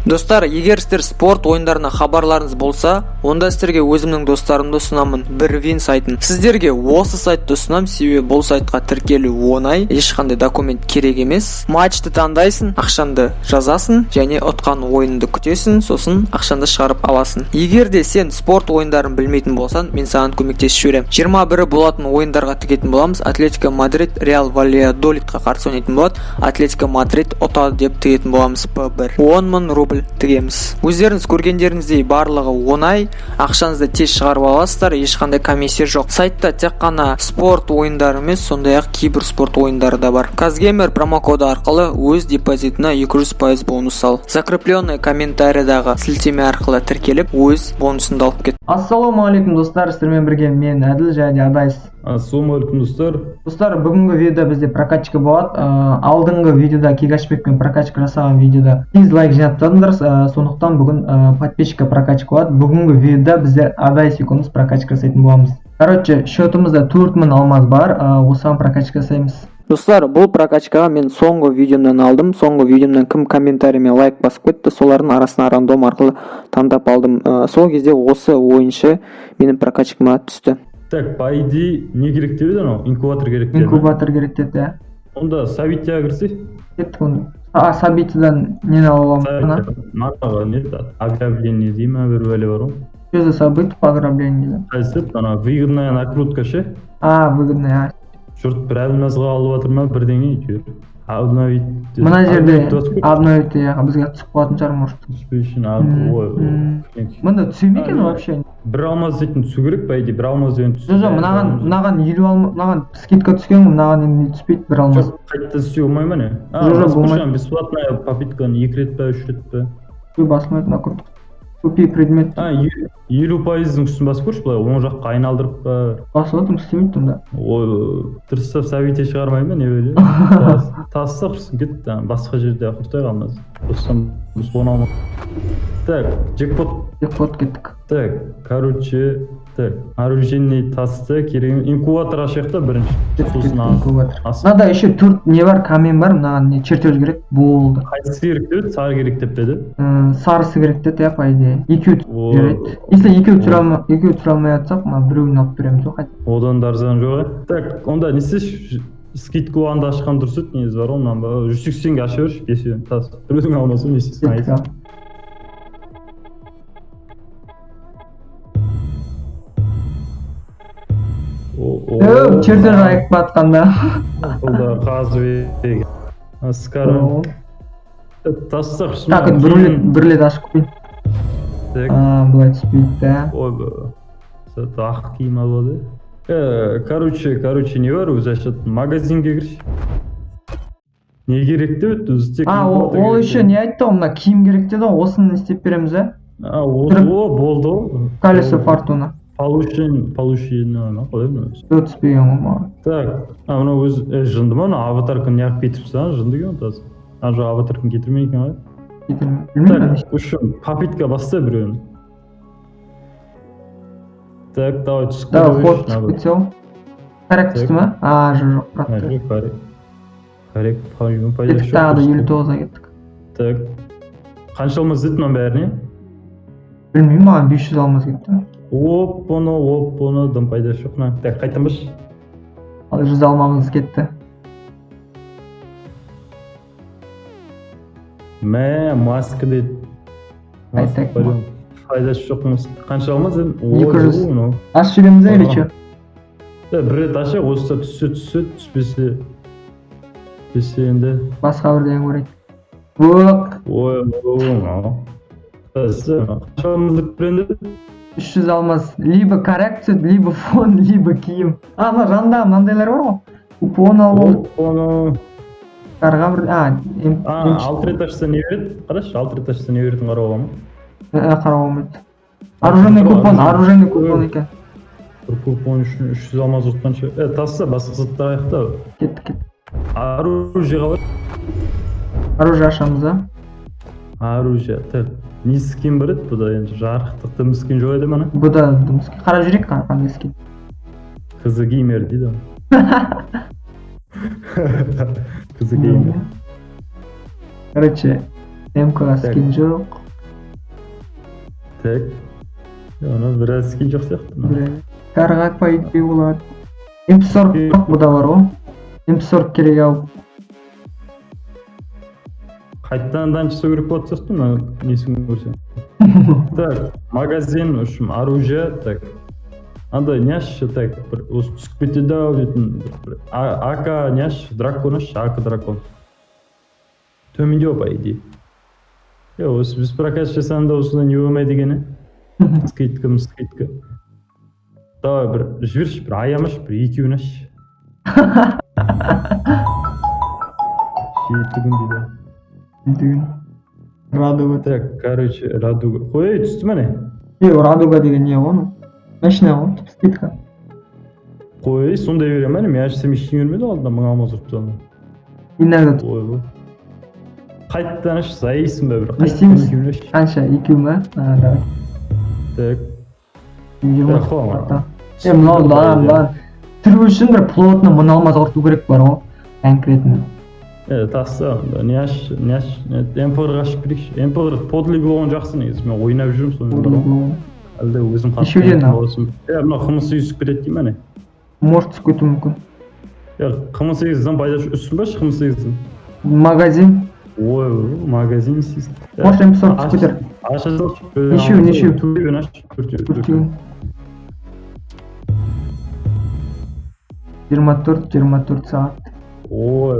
Достар, егер сіздер спорт ойындарына хабарларыңыз болса, онда сіздерге өзімнің достарымды ұсынамын, Бірвин сайтын. Сіздерге осы сайтты ұсынамын, себебі бұл сайтқа тіркелу оңай, ешқандай документ керек емес. Матчты таңдайсың, ақшаңды жазасың және ұтқан ойынды күтесің, сосын ақшаңды шығарып аласың. Егер де сен спорт ойындарын білмейтін болсаң, мен саған көмектесіп жіберемін. 21-і болатын ойындарға тігетін боламыз. Атлетико Мадрид Реал Вальядолидқа қарсы ойнайтын болады. Атлетико Мадрид ұтады деп тігетін боламыз П1. 10 мың рубль тігеміз. Өздеріңіз көргендеріңіздей, барлығы оңай, ақшаңызды тез шығарып аласыздар, ешқандай комиссия жоқ. Сайтта тек қана спорт ойындары емес, сондай-ақ киберспорт ойындары да бар. Казгеймер промокоды арқылы өз депозитіне 200% бонус ал. Закрепленный комментарийдағы сілтеме арқылы тіркеліп, өз бонусыңды алып кет. Ассалаумағалейкум, достар, сіздермен бірге мен, Әділ, және Адайс. Ассалаумағалейкум, достар. Достар, бүгінгі видеода бізде прокачка болады. Алдыңғы видеода кигашбекпен прокачка жасаған видеода дизлайк жинап тастадыңдар, сондықтан бүгін подписчикке прокачка болады. Бүгінгі видеода біздер Адайс екеуміз прокачка жасайтын боламыз. Короче, счетымызда 4000 алмаз бар, осыған прокачка жасаймыз. Достар, бұл прокачкаға мен соңғы видеомнан алдым. Соңғы видеомнан кім комментариймен лайк басып кетті, солардың арасына рандом арқылы таңдап алдым. Сол кезде осы ойыншы менің прокачкама түсті. Так, по идее, не керек деп еді анау? Инкубатор керек деді ме? Инкубатор керек деді, иә. Онда событияға кірсек. Кеттік онда. А, событиядан нені алып аламыз ана? Манағы не еді? Ограбление дей ма, бір бәле бар ғой. Что за событие по ограблению дейді? Қайсысы еді? Ана выгодная накрутка ше? А, выгодная. Жұрт бір алмазға алып жатыр ма, бірдеңе әйтеуір. Обновить деді. Мына жерде Обновить басып көрші. Обновить, иә, бізге түсіп қалатын шығар, может. Түспей үшін, ой, ой. Мында түсе ме екен А, вообще? Бір алмаз дейтін түсу керек, по идее, бір алмаз деген түссе. Жоқ, мынаған 50 алма, мынаған скидка түскен ғой, мынаған енді түспейді бір алмаз. Жоқ, қайтадан істеуге болмай ма, не? А, Жоқ, басып болмайды. көрші, ана бесплатная попытканы екі рет па, үш рет па? Ой, басылмайды накрутка. Купи предмет. А, 50%-ың үстін басып көрші, былай оң жаққа айналдырып па. Басып отырмын, істемейді онда. Ой, дұрыстап событие шығармай ма, не бәле? Тастап құрсын, кетті, ана басқа жерде құртайық алмаз. Сосын соны алма. Так, джекпот. Джекпот, кеттік. Так, короче, так, оружейный тасты керек, инкубатор ашайық та бірінші. Кеттік, Сосын кеттік, инкубатор. Мынада еще төрт не бар, камень бар, мынаған не чертеж керек болды. Қайсысы керек деп еді? Сары керек деп пе еді? Сарысы керек деді, иә, по идее. Екеуі О, жарайды. Если екеуі түсіре алмай жатсақ, мына біреуін алып береміз ғой хотя. Одан да арзан жоқ, иә. Так, онда не істейсіз? Скидка болғанда ашқан дұрыс еді негізі, бар ғой, мынаны 180-ге аша берші, бесеуін тас. Біреудің алмаса, не істейсің? Кеттік, ал. О, Чертеж айып батқанда. Бұл да Қазыбек. Аскар. Тастақ. Так, бір рет ашып қояйын. Так. А, былай түспейді да. Ой, зато ақ киім алып алды. Короче, не бар өзі ашатын? Магазинге кірші. Не керек деп еді өзі, тек А, ол, инкубатор ол керек еще деді. Не айтты ғой, мына киім керек деді ғой, осыны не істеп береміз, ә? А, о, болды ғой. Колесо фортуна. Получение ма, қалай мынау өзі? Жоқ, түспеген ғой маған. Так, а мынау өзі жынды ма, мынау аватарканы неғып кетіріп тастаған, жынды екен таза. А, жоқ, аватарканы кетірмеген екен ғой. Кетірме. Білмеймін. Так, в общем, попытка баста біреуін. Так, давай, түсіп Давай, кете ход берші, түсіп надо. кетсе ғой. Коррект түсті ма? А, жоқ, А, бірақ. жоқ, коррект. Коррект, по-моему, пайда Кеттік, жоқ, тағы да дұрыс. 59-ға кеттік. Так. Қанша алмаз деді мынаның бәріне? Білмеймін, маған 500 алмаз кетті. Оп, оны, оп, оны, дым пайдасы жоқ мына. Так, қайтадан басшы. Ал 100 алмамыз кетті. Мә, маска дейді. Маска, Айтайық. по-любому. Пайдасы жоқ маска. Қанша алмаз дедім? Ой, 200. мынау. Ашып жібереміз ба или че? Бір рет ашайық, осы түссе түссе, түспесе түспесе енді. Басқа бірдеңе көрейік. Өк, Ой, ой, мынау. Қанша алмаз деп тұр енді? 300 алмаз. Либо коррект түседі, либо фон, либо киім. А, мына жанында мынандайлар бар ғой. Купон алып алдық. Оп, оны. Қарға бір, а, А, М- алты рет ашса не береді? Қарашы, алты рет ашса не беретінін қарауға бола ма? Қарауға болмайды. Оружейный купон, оружейный купон екен. Бір купон үшін 300 алмаз ұтқанша. Таста, басқа заттар аяқта. Кеттік, кеттік. Оружие қалай? Оружие ашамыз, а? Оружие. Так, не скин бар еді бұда енді? Жарықтық дым скин жоқ еді мана. Бұ да дым скин. Қарап жүрейік, қандай скин. Қызы геймер дейді ғой. Қызы геймер. Короче, МК Так. Скин жоқ. Так. Ана біраз скин жоқ сияқты мына. Бір карға, по идее, болады. М40 жоқ, бұда бар ғой. М40 керек ау. Қайтадан дан жасау керек болатын сияқты мына несін көрсең. Так, магазин, в общем, оружие, так. Андай не ашшы, так, бір осы түсіп кетеді ау дейтін бір АК не ашшы, дракон ашшы, АК дракон. Төменде ғой, по идее. Е, осы біз прокач жасағанда осындай не болмайды екен, е? Скидка, скидка. Давай бір жіберші, бір аямашы, бір екеуін ашшы. 7 күн дейді. Деген. Радуга. Так, короче, радуга. Қой, түсті міне. Е, радуга деген не ғой оның? Машина ғой, типа скидка. Қой, сондай бере ма, не? Мен ашсам, ештеңе бермеді алдында, мың алмаз ұрып тастадым. Иногда. Ой, бұл. Қайтадан аш, заейсің ба бір? Не істейміз? Қайтадан екеуін аш. Қанша? Екеу ма? А, давай. Так, 20. Так, қой. Е, мынау лан, лан. Түсіру үшін бір плотно мың алмаз құрту керек бар ғой. Конкретно. Е, таста, онда не аш, не аш, МПР ашып берейікші. МПР подлиг болған жақсы негізі. Мен ойнап жүрмін сонымен бар ғой. Әлде өзім қатты Нешеуден ал? болсын. Е, мына қымыз сегіз түсіп кетеді деймін, әне. Может, түсіп кетуі мүмкін. Е, қымыз сегізден пайда үстін ба, қымыз сегізден? Магазин. Ой, магазин істейсің. Может, М40 түсіп кетер. Аша салшы. Нешеу, нешеу? Төртеуін аш, төртеу. Төртеу. 24, 24 сағат. Ой,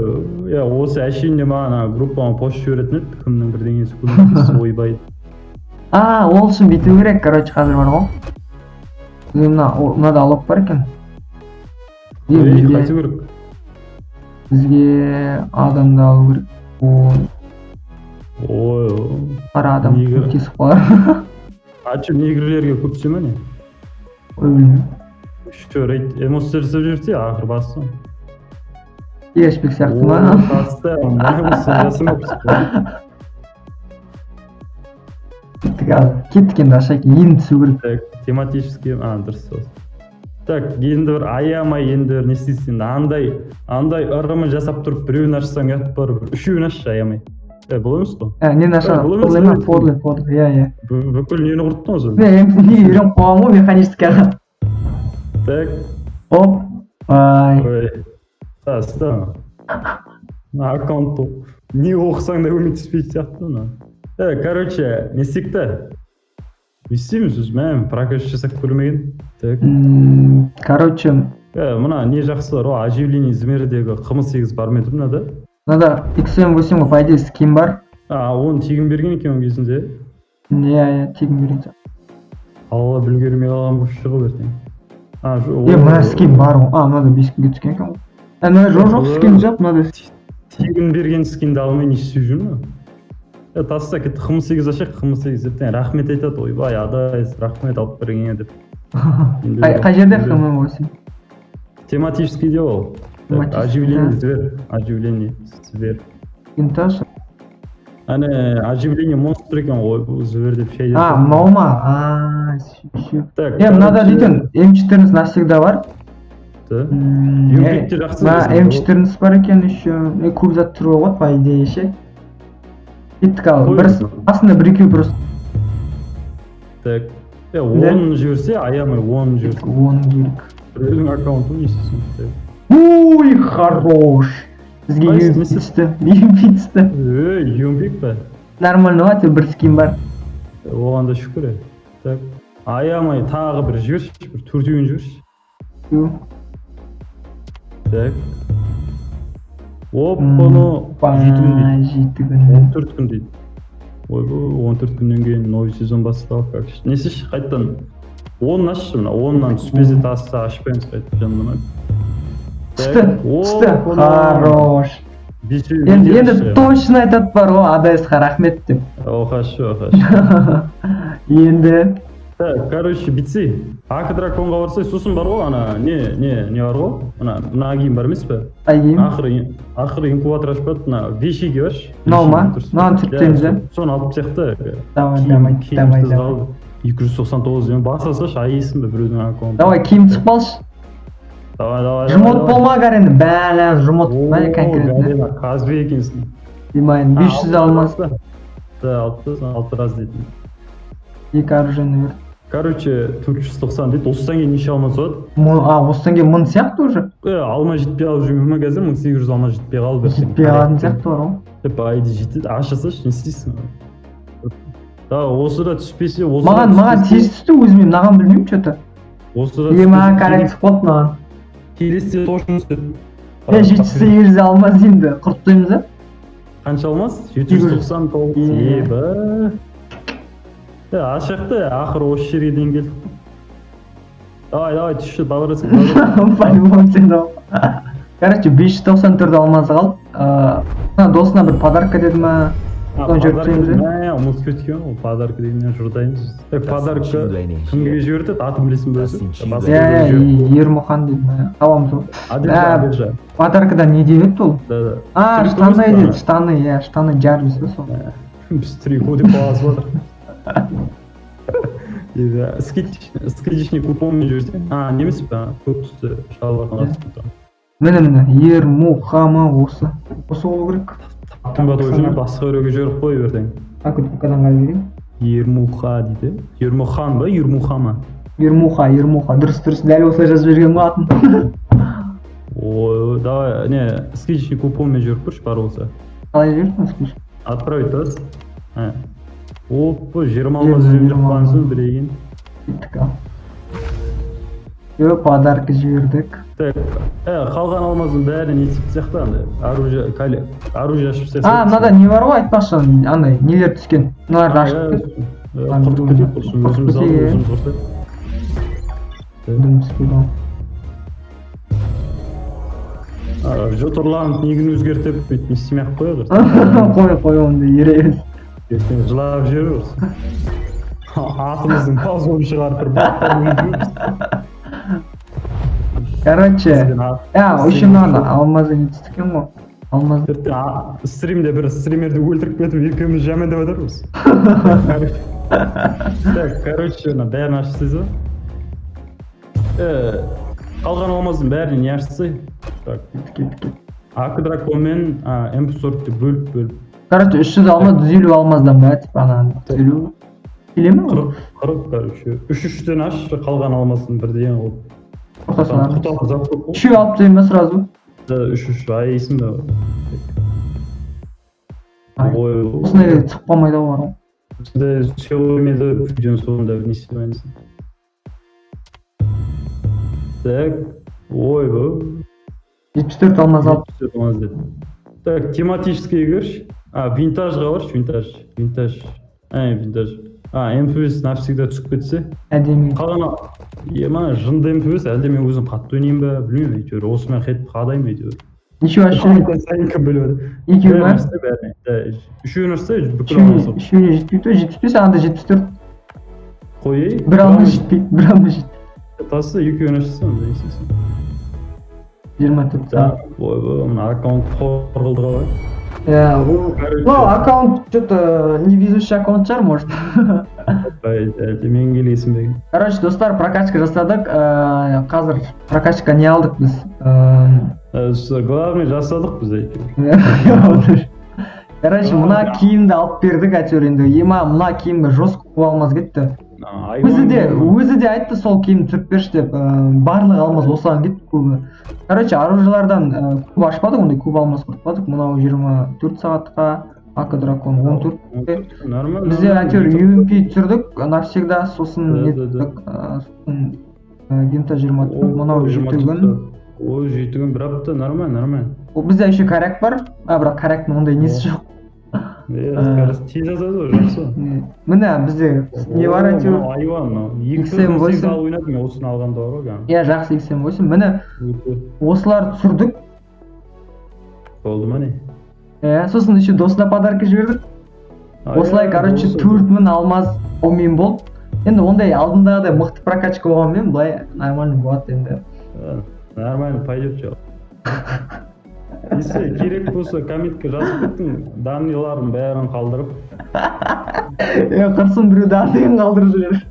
иә, осы әшейінде маған ана группама пост жіберетін еді, кімнің бірдеңесі көмектесті, ойбай. А, ол үшін бүйту керек, короче, қазір бар ғой. Бізге мына мынада алок бар екен. Е, Ей, бізге, қайту керек? Бізге адамды алу керек. Ой, Ой, қара адам Негр. көмектесіп қалар. А че, негрлерге көп түсе ме, не? Ой, білмеймін. Еще рейд эмоция жасап жіберсе, ақыры басты. Ешбек сияқты ма? Басты, эмоция жасамаппыз. Кеттік ал. Кеттік енді, ашайық. Енді түсу керек. Так, тематический, а, дұрыс осы. Так, енді бір аямай енді бір не істейсің енді, андай ырымын жасап тұрып біреуін ашсаң ұят бар, бір үшеуін ашшы аямай. Е, бұл емес қой. Ә, нені ашады? Бұл емес, Подлый ма? бұл. Подлый, подлый. Иә, иә. Бүкіл нені құрттың ғой сен. Мен енді неге үйреніп қалғанмын ғой механическийға. Так, Оп. Ай. ой. Таста. Мына аккаунт не оқысаң да көмектеспейтін сияқты мына. Е, короче, не істейік та? Не істейміз өзі, мә, прокач жасап көрмеген. Так. Короче, Е, мына не жақсы бар ғой, оживление измердегі қымыз сегіз бар ма еді мынада? Мынада XM8 ғой, по идее, скин бар. А, оны тегін берген екен ол кезінде. Иә, иә, тегін берген сияқты. Алла үлгермей қалған болып шығып ертең. А, Е, мына скин бар ғой. А, мынада 5 күнге түскен екен ғой. Ә, мынада жоқ, жоқ, скин жоқ, мынада. Тегін берген скинді алмай не істеп жүрмін? Е, таста, кетті, қымыз сегіз ашайық, қымыз сегіз ертең рахмет айтады, ойбай, адай, рахмет алып бергенге деп. Енді Қай жерде XM8? Тематический де ол. Так, Тематический, оживление да. зверь, оживление зверь. Винтаж. Әне, оживление монстр екен ғой, бұл зверь деп шай А, мынау ма? А, всё. Так, Е, мынада короче, дейтін М14 навсегда бар. Да. Е, Юмпик те жақсы мына десең, М14 бар екен еще. Е, көп зат тұруға болады, по идее, ше. Кеттік ал. Қой. Бір басында бір екеу просто. Так. Е, он жіберсе, аямай он жіберсе. Он керек. Біреудің аккаунты не істейсің? Так. Ой, хорош. Бізге Қайсысы, UMP несі? түсті. UMP түсті. Ей, юмпик па? Нормально ғой, әйтеуір бір скин бар. Оған да шүкір, е. Так. Аямай тағы бір жіберші, бір төртеуін жіберші. Ю. Так. Оппаны, 7 күн дейді. 7 күн. 14 күн дейді. Ойбой, 14 күннен кейін новый сезон басталады, как не істейші, қайтадан онын ашшы, мына оннан түспесе тасса ашпаймыз қайтып жанына. Түсті, түсті. Хорош. Енді, енді точно айтады бар ғой, Адайсқа рахмет деп. Охашы, охашы. Енді Так, короче, бүйтсей, АК драконға барсай, сосын бар ғой, ана не бар ғой, мына киім бар емес пе? Қай киім? Ақыры инкубатор ашпады, мына вещиге баршы. Мынау ма? Дұрыс. Мынаны түсіріп тастаймыз, Иә, иә? соны алып тастайық та. Давай, Киім- давай, киім давай, түз давай. қалды. 299 деген баса салшы, айсың ба біреудің аккаунтын. Давай, киім түсіп қалшы. Давай, давай. Жұмот давай. болма, Гарен, бәлә, жұмот, О, бәле, конкретно. Гарена, Казбек екенсің. Димайын, 500 алмас. Да, алты, алты раз дейтін. Екі оружиені берді. Короче, 490 дейді. Осыдан кейін неше алмаз болады? А, осыдан кейін 1000 сияқты уже. Е, алма жетпей қалып жүрмей ма қазір? 1800 алма жетпей қалып ертең. Жетпей қалатын сияқты бар ғой. Деп айди жетеді, аша салшы, не істейсің? Да, осы да түспесе, осы да Маған түспесе- тез түсті өзіме, мынаған білмеймін че-то. Осы да Е, маған түспесе, коррект түсіп қалды маған. Келесіде точно түседі. Е, 700-800 алмаз енді құрып тастаймыз а. Қанша алмаз? 799. Иә. Еба. Е, ашық та, ақыры осы жерге дейін келдік. Давай, давай, түсші, по-братски. По-любому сен ал. Короче, 594 алмаз қалды. Мына досына бір подарка деді ма? Соны жіберіп тастаймыз, иә? Мә, ұмытып кеткен ғой, подарка дегеннен жұрдаймыз. Е, подарка кімге жібертеді, атын білесің бе өзі? Басқа Иә, біреуге жіберді. иә, Ермұхан дейді ма? Табамыз ғой. Адержа, Ә, Адержа. Подаркада не деп еді ол? Да, да. А, Трико штаны емес деді, па? штаны, иә, штаны Джарвис па сол. Біз трико деп басып жатыр. Иә, скидочный купонмен жіберсең. А, не емес па? Көк түсті шалбарға. Міне, міне, Ермуха ма осы. Осы болу керек. Таптың ба точно, басқа біреуге жіберіп қой ертең. Так, ВК-дан қарай берейін. Ермуха дейді. Ермұхан ба, Ермуха ма? Ермуха, Ермуха. Дұрыс, дұрыс, дәл осылай жазып жіберген ғой атын. Ой, давай, не, скидочный купонмен жіберіп көрші, бар болса. Қалай жібердің скидочный? Отправить бас. Ә. Опа, 20 алмаз жіберіп 20 қойған соң біреген. Кеттік ал. Все, подарка жібердік. Так, қалған алмаздың бәрі не тип сияқты андай. Оружие, кале, оружие ашып тастаса. А, мынада не бар ғой айтпақшы, андай нелер түскен. Мыналарды ашып кет. Құртып кетейік құрсын, Құртып өзіміз алып, кетейік, иә. өзіміз құртайық. Дым түспейді ғой. Жоторланып негін өзгертіп, бүйтіп не істемей ақ қояйық. Қой, қой, онда ере берсін. Ертең жылап жіберерміз. Атымыздың позорын шығарып бір баттан өлтіреміз. Короче, а, еще мынаны алмазы не түсті екен ғой. Алмаз. Ертең стримде бір стримерді өлтіріп кетіп, екеуміз жамандап жатырмыз. Так, короче, мына бәрін ашып тастайсыз ба? Қалған алмаздың бәрін не ашып тастай? Так, Кеттік, кеттік. Ак дракон мен М40-ты бөліп бөліп. Короче, 300 алмаз, 150 алмаздан ба, типа ана 150 келе ме? 40, 40, короче. Үш үштен аш, қалған алмаздың бірден ол. Ортасынан. Құртатын зат көп қой. Үшеу алып тастайын ба сразу? Да, үш үш ай ба? Ай. Ой, Осындай түсіп қалмайды ғой бар ғой. Осындай түсе қоймайды, видеоның соңында не істеп. Так, ойбой. 74 алмаз алып. 74 алмаз деді. Так, тематический кірші. А, винтажға баршы, винтаж. Винтаж. Ә, винтаж. А, МПС навсегда түсіп кетсе. Әдемі. Қалған ема жынды МПС, әлде мен өзім қатты ойнаймын ба, білмеймін, әйтеуір. Осымен хет қадаймын әйтеуір. Нешеу ашып? Сайын кім біліп отыр. Екеу ма? Бәрін ашса, бәрін. Да, үшеуін ашса, бүкіл алмаз Үшеуіне, үшеуіне жетпейді ғой, 75, анда 74. қой. Ей. Бір алмаз жетпейді, бір алмаз жетпейді. Тасы екеуін ашса, онда не істейсің? 24. Да, ойбой, мына аккаунт қор қылды ғой. Иә, ол Короче, ну, аккаунт что-то невезучий аккаунт шығар, может. Әлде мен келесің бе? Короче, достар, прокачка жасадық. Қазір прокачка не алдық біз? Главный жасадық біз әйтеуір. Короче, мына киімді алып бердік әйтеуір енді. Ема, мына киімге жестко көп алмаз кетті. Өзі де айтты, сол киімді түсіріп берші деп. Барлық алмаз осыған кетті көбі. Короче, оружиелардан көп ашпадық, ондай көп алмаз құртпадық. Мынау 24 сағатқа, Ака Дракон 14. Нормально. Бізде әйтеуір UMP түсірдік навсегда, сосын Да, не да, да. түсірдік, сосын винта 24, мынау 7 күн. Ой, 7 күн, бір апта, нормально, нормально. О, бізде еще коряк бар, а бірақ коряктың ондай несі жоқ. Иә, қазір тез атады ғой, жақсы. Міне, бізде не бар әйтеуір. Мынау айуан мынау. Екі XM8. 8 алып ойнадым мен, осыны алғанда бар ғой кәдімгі. Иә, жақсы XM8. Міне, Өте. осыларды түсірдік. Болды ма, не? Иә, сосын еще досына подарка жібердік. Осылай, Иә, короче, осы. 4000 алмаз обмен болды. Енді ондай алдындағыдай мықты прокачка болғанмен, былай нормально болады енді. Нормально пойдет жол. Если керек болса, комментке жазып кеттің, данныйларын бәрін қалдырып. Е, құрсын, біреу данныйын қалдырып жіберер.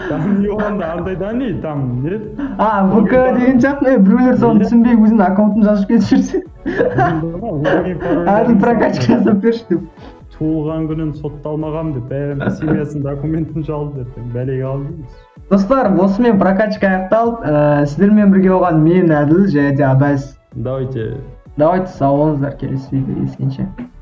Данный болғанда андай данный, там не? А, ВК деген сияқты, е, біреулер соны түсінбей өзінің аккаунтын жазып кетіп жүрсе. Әділ прокачка жасап берші деп. Туылған күнін сотталмағанмын деп, бәрін, семьясының документін жалды, ертең бәлеге алып жүрміз. Достар, осымен прокачка аяқталды. Сіздермен бірге болған мен, Әділ, және де Адайс. Давайте. Давайте, сау болыңыздар, келесі видео кездескенше.